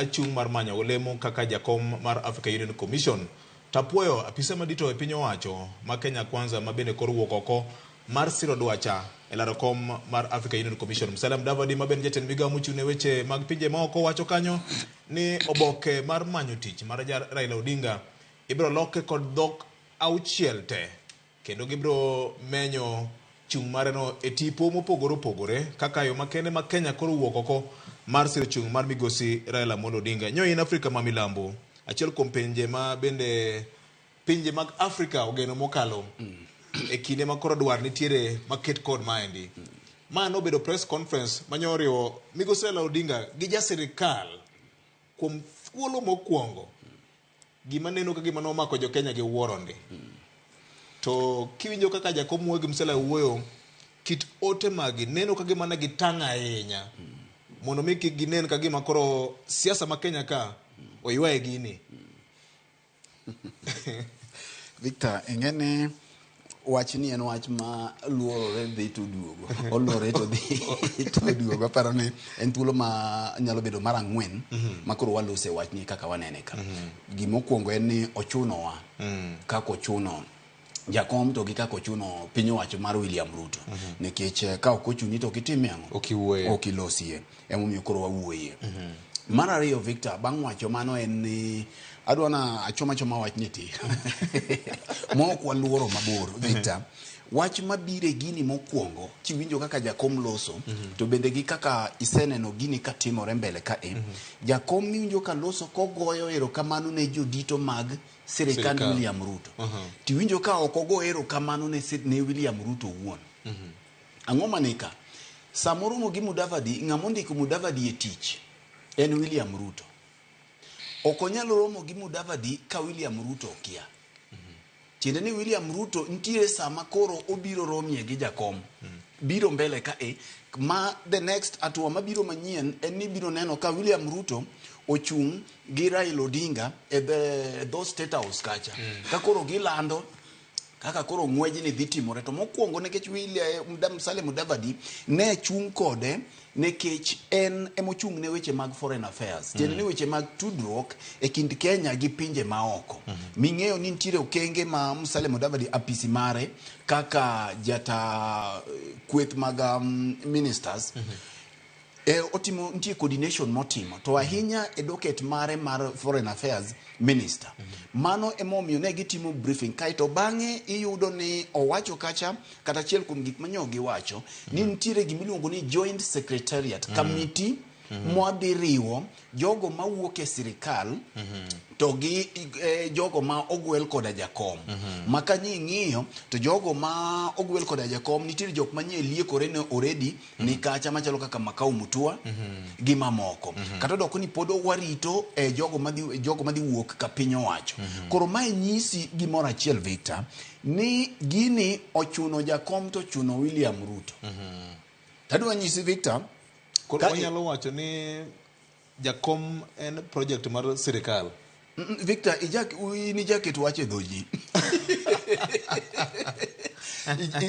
achung' mar manyo lemo kaka jakom mar Africa Union Commission. Tapuoyo apise madito e piny owacho ma Kenya Kwanza ma bende koro wuok oko mar siro dwacha e laro kom mar Africa Union Commission. Musalia Mudavadi ma bende jatend migawo mochung' ne weche mag pinje maoko wacho kanyo ni oboke mar manyo tich mar Raila Odinga ibiro loke kod dhok auchiel te kendo gibiro menyo chung' mareno e tipo mopogore opogore kaka yo makende ma Kenya koro wuok oko mar siro chung' mar migosi Raila Amolo Odinga. Nyo in Afrika ma Milambo, achiel kuom pinje ma bende pinje mag Afrika ogeno mokalo e kinde ma koro dwar nitiere maket kod maendi. Ma nobedo press conference manyo oriwo migosi Raila Odinga gi ja sirikal kuom thuolo mokwongo. Gima neno ka gima nomako jo Kenya gi wuoro ndi. To kiwinjo kaka Jakom wuoyo gi Msela wuoyo, kit ote magi neno ka gima ne gitang' ahinya mondo mi kik ginen ka gima koro siasa ma Kenya ka oywaye gini. Victor, ing'e ni wachni en wach ma luorore dhi to duogo. Oluorore to dhi to duogo. Aparo ni en thuolo ma nyalo bedo mar ang'wen ma koro walose wachni kaka wanene ka. Gimokwongo en ni ochunowa kaka ochuno jakom to gi kaka ochuno piny owacho mar William Ruto. Nikech ka ok ochuni to ok itimie ang'o? Ok iwuoye. Ok ilosie. Emomiyo koro wawuoye. Mar ariyo Victor, bang' wacho mano en ni adwa na achoma choma wachni ti. Ma ok waluoro mabor Victor. Wach mabiro e gini mokwongo kiwinjo kaka jakom loso to bende gi kaka iseneno gini katimore mbele ka e. Jakom miwinjo ka loso kogoyo erokamano ne jodito mag sirikand Sirikal. William Ruto. Tiwinjo ka ok ogo erokamano ne, ne William Ruto owuon. Ang'o mane ka? Samoromo gi Mudavadi, ng'ama ondiko Mudavadi e tich en William Ruto. Ok onyal romo gi Mudavadi ka William Ruto okia. Tiende ni William Ruto nitiere sama koro obiro romie gi jakom. Biro mbele ka e ma the next hatua mabiro manyien en ni ibiro neno ka William Ruto ochung' gi Raila Odinga e the dho State House kacha. Ka koro gilando kaka koro ng'wejni dhi timore to mokwongo nikech William Musalia Mudavadi ne chung' kode nikech en emochung' ne weche mag foreign affairs tiende ni weche mag tudruok e kind Kenya gi pinje maoko ming'eyo ni nitiere okenge ma Musalia Mudavadi apisi mare kaka jata kweth mag ministers otimo nitie coordination motimo to ahinya e docket mare mar foreign affairs minister mano emomiyo ne gitimo briefing kaeto bang'e iyudo ni owacho kacha kata achiel kuom gik manyo giwacho ni nitiere gimiluongo ni joint secretariat committee mwadhi riwo jogo mawuok e sirikal to gi jogo ma ogwel koda jakom ma ka ing'iyo to jogo ma ogwel koda jakom nitiere jok manyie liekore ne already ni kacha machalo kaka Makau Mutua gi mamoko kata odoko ni pod warito jogo madhi wuok ka piny owacho koro mae nyisi gimoro achiel Victor ni gini ochuno jakom to ochuno William Ruto tadwa nyisi Victor Koro wanyalo wacho ni jakom en project mar sirikal. Victor, ijak in ijaket wach e dho ji.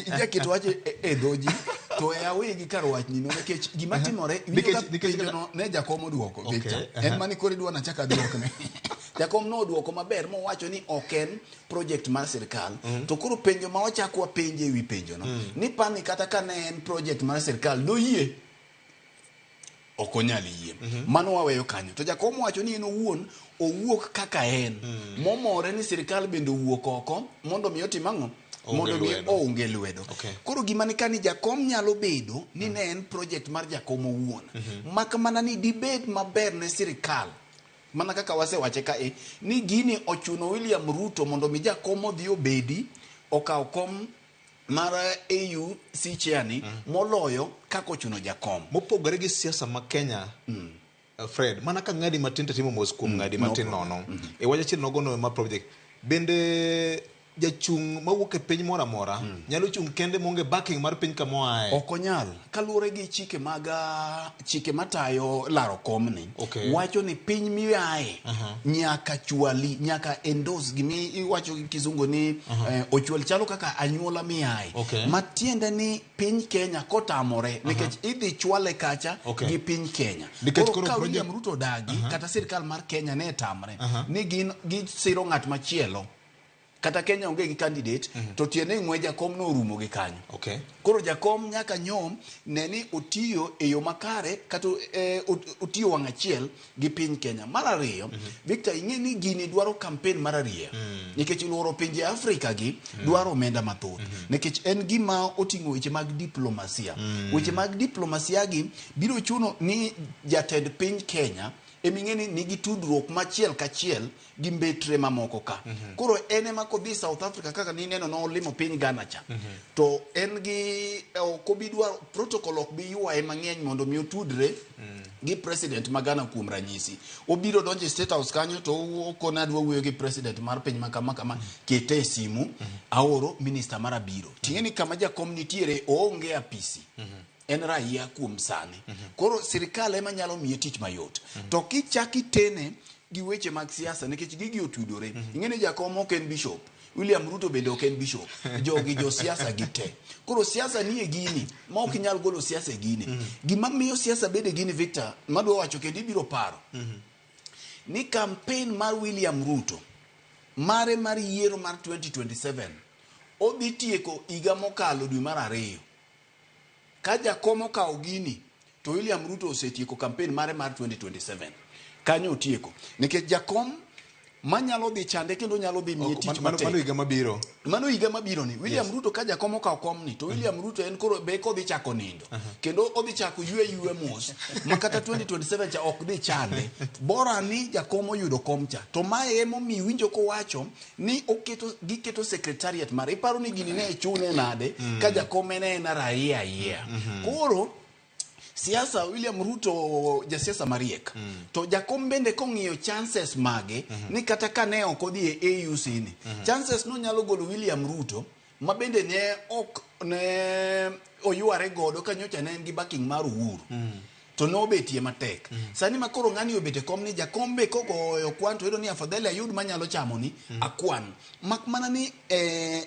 Ijaket wach e dho ji to e awe gi kar wachni no nikech gima timore Nikech penjo no ne jakom oduoko Victor. Okay. En mani koro idwa nachak aduokne. Jakom noduoko maber mowacho ni ok en project mar sirikal to koro penjo ma wachako wapenje ewi penjo no ni pani kata ka ne en project mar sirikal doyie ok onyal yie mano waweyo kanyo to jakom wacho ni en owuon owuok kaka en momore ni sirikal bende owuok oko mondo mi otim ang'o Ounge mondo mi lwedo. ounge lwedo Okay. koro gima ni ka ni jakom nyalo bedo ni ne en project mar jakom owuon mak mana ni dibed maber ne sirikal mana kaka wasewache ka e ni gini ochuno William Ruto mondo mi jakom odhi obedi okaw kom mar AUC chair ni moloyo kaka ochuno jakom Mopogore gi siasa ma Kenya, Fred, mana ka ng'adi matin to timo mos kuom ng'adi no matin problem. nono. E wach achiel nogono mar project. Bende Jachung' mawuok e piny moro amora nyalo chung' kende maonge backing mar piny kama oaye. Ok onyal. Kaluwore gi chike mag chike matayo laro komni wacho ni piny miaye nyaka chwali, nyaka endorse gimi iwacho gi kizungu ni ochwal chalo kaka anyuola miaye. Matiende ni piny Kenya kotamore nikech idhi chwale kacha gi piny Kenya. Nikech Koro koro ka project- William Ruto odagi kata sirkal mar Kenya ne tamre ni gin gisiro ng'at machielo kata Kenya onge gi candidate to tiende ni ng'we jakom no orumo gi kanyo. Koro jakom nyaka nyom ne ni otiyo e yo makare kata otiyo wang' achiel gi piny Kenya. Mar ariyo, Victor, ing'e ni gini dwaro campaign mar ariyo nikech luoro pinje Afrika gi dwaro omenda mathoth nikech en gima oting'o weche mag diplomasia. Weche mag diplomasia gi biro chuno ni jatend piny Kenya eming'e ni nigi tudruok machiel kachiel gi mbetre mamoko ka. Koro en ema kodhi South Africa kaka nineno nolimo piny Ghana cha. To en gi ok obi dwaro protocol ok bi ywaye mang'eny mondo mi otudre gi president ma Ghana kuom ranyisi. Obiro donjo e State House kanyo to okone adwa wuoyo gi president mar piny ma kama kama kete e simu aoro minister mar abiro. Ting'e ni kama jakom nitiere oonge apisi. En raia kuom sani. Koro sirikal ema nyalo miye tich mayot. To kichak itene gi weche mag siasa nikech gigi otudore. Ing'e ni jakom ok en bishop. William Ruto bende ok en bishop. Jogi jo siasa gi te. Koro siasa nie gini ma ok inyal golo siasa e gini. Gima miyo siasa bedo e gini Victor, madwa wacho kendo ibiro paro. Ni campaign mar William Ruto mare mar yiero mar 2027 odhi tieko higa mokalo dwe mar ariyo. Ka jakom okawo gini to William Ruto osetieko campaign mare mar 2027. Kanyo otieko. Nikech jakom manyalo dhi chande kendo nyalo dhi miye tich matek. Mano higa mabiro. Mano higa mabiro ni. William Ruto ka jakom okawo komni to William Ruto en koro be kodhi chako nindo. Kendo odhi chako ywe ywe mos. Ma kata 2027 cha ok dhi chande. Bora ni jakom oyudo kom cha. To mae emomiyo iwinjo kowacho ni oketo giketo secretariat mare. Iparo ni gini ne chune nade ka jakom en en raia yie. Koro siasa William Ruto jasiasa mariek. To jakom bende kong'iyo chances mage ni kata ka ne ok odhi e AUC ni chances no nyalo golo William Ruto ma bende ne ok ne oyware godo ka nyocha ne en gi backing mar Uhuru. To nobetie matek. Sani ma koro ng'ani obet e kom ni jakom be kogoyo kwan to yudo ni afadhali ayud manyalo chamo ni akwan. Mak mana ni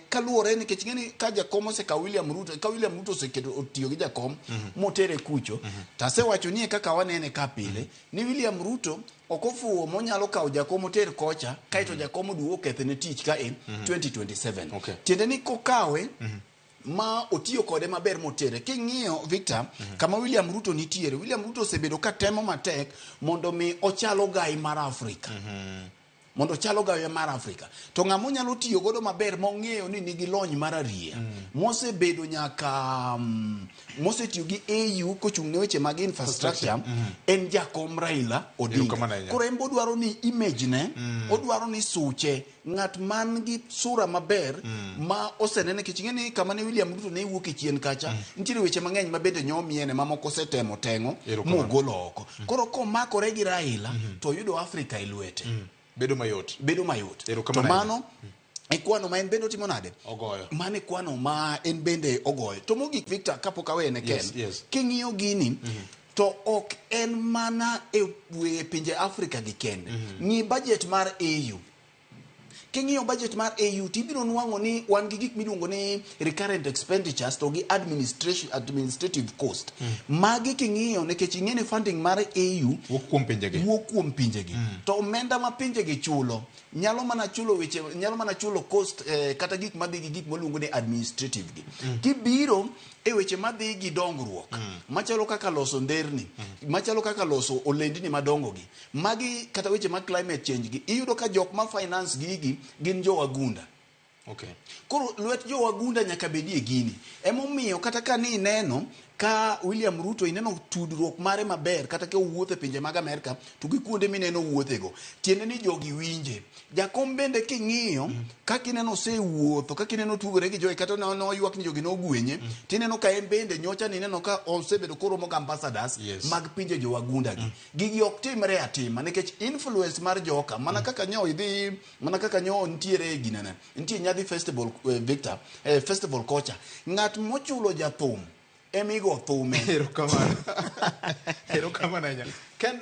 kaluwore nikech ng'eni ka jakom osekawo William Ruto, ka William Ruto oseketo otiyo gi jakom motere kucho, to asewacho ni e kaka wanene ka pile ni William Ruto ok ofuwo monyalo kawo jakom oter kocha kaeto jakom oduogo okethne tich ka e 2027. Tiende ni kokawe ma otiyo kode maber motere. King'iyo Victor, kama William Ruto nitiere, William Ruto osebedo ka temo matek mondo mi ochal ogai mar Afrika. Mondo ochal ogai mar Afrika. To ng'ama onyalo tiyo godo maber mong'eyo ni nigi lony mar ariya, mosebedo nyaka mosetiyo gi AU kochung' ne weche mag infrastructure, en jakom Raila Odinga. Koro en bodwaro ni image ne, odwaro ni suche ng'at man gi sura maber ma osenene nikech ing'e ni kama ne William Ruto ne wuok e chien kacha nitiere weche mang'eny ma bende nyomiene ma moko osetemo teng'o mogolo oko. Koro komakore gi Raila to oyudo Afrika e lwete. Bedo mayot. Bedo mayot. To mano e kwano ma en bende otimo nade? Ogoyo. Mano e kwano ma en bende ogoyo. To mogik Victor kapok awene Ken, king'iyo gini to ok en mana e pinje Afrika gi kende. Ng'i budget mar AU. King'iyo budget mar AU tibiro nwang'o ni wan gi gik miluongo ni recurrent expenditures to gi administrative cost. Magi king'iyo nikech ing'e ni funding mar AU wuok kuom pinjegi. Wuok kuom pinjegi. To omenda ma pinjegi chulo nyalo mana chulo weche, nyalo mana chulo cost kata gik madhi gi gik miluongo ni administrative gi. Kibiro e weche madhi gi dongruok machalo kaka loso nderni, machalo kaka loso olendni madongo gi. Magi kata weche mag climate change gi, iyudo ka jok ma finance gigi gin jo wagunda. Koro lwet jo wagunda nyaka bedie gini. Emomiyo kata ka ni ineno Ka William Ruto ineno tudruok mare maber kata ka owuotho e pinje mag Amerka to gi kuonde mineno owuothego, tiende ni jogi winje. Jakom bende king'iyo kaka ineno osewuotho, kaka ineno otugore gi jogi, kata noywak ni jogi nogwenye, tineno ka en bende nyocha nineno ka osebedo koromo gi ambassadors mag pinje jowagunda gi. Gigi ok timre atima nikech influence mar joka mana kaka nyo idhi mana kaka nyo nitiere ginene nitie nyadhi festival Victor festival kocha ng'at mochulo jathum emigo thume. Erokamano. Erokamano ahinya. Ken,